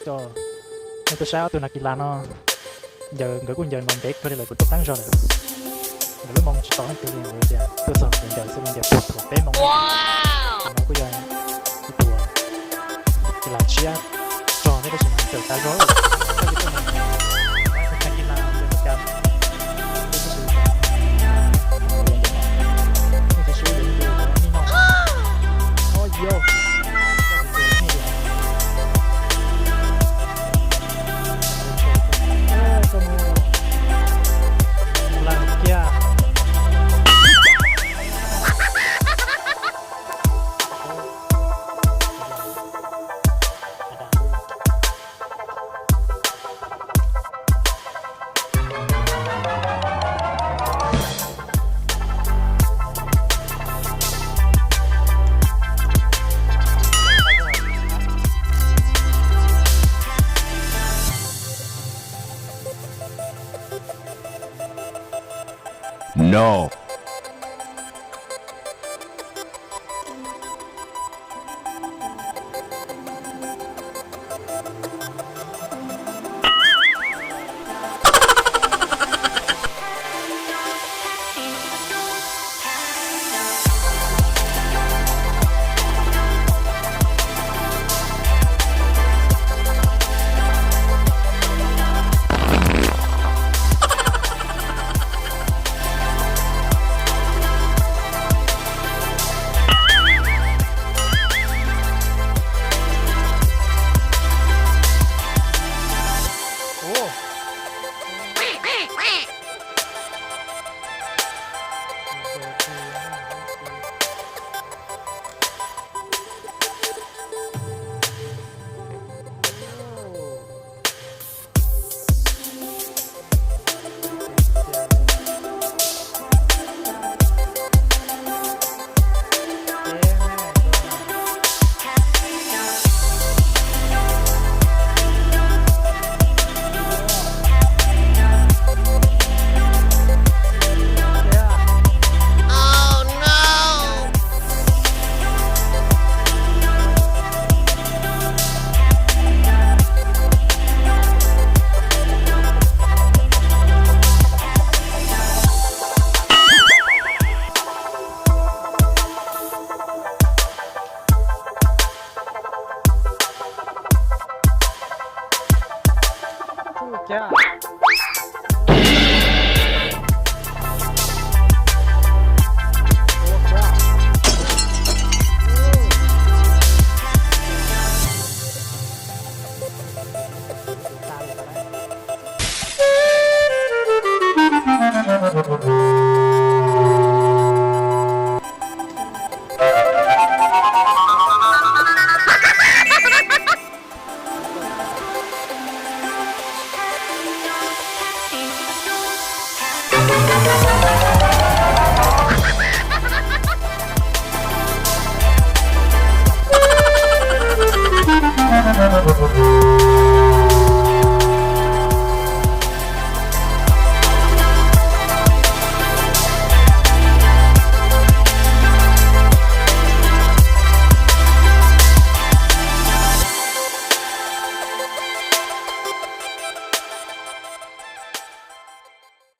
Coj nej tuaj saib ob tug nas kis las no, ncaws, nkawd kuj ncaws mas ntev kawg li lawm, kuv tuaj qeeb zog lawm. Nkawd lub moo tsis tau leej twg li, nkawd tias tuaj txog ncaws xwb mas ncaws puag thaum peb moo. Tus no kuj yog ib tug nas kis las tshiab tso thiab tab sis mas ncaws tas zog. Koj yuav tuaj mus nas kis las ncaws tau cas? Tab sis nej tsis sub yuav tus nej noj. Oj yau. No.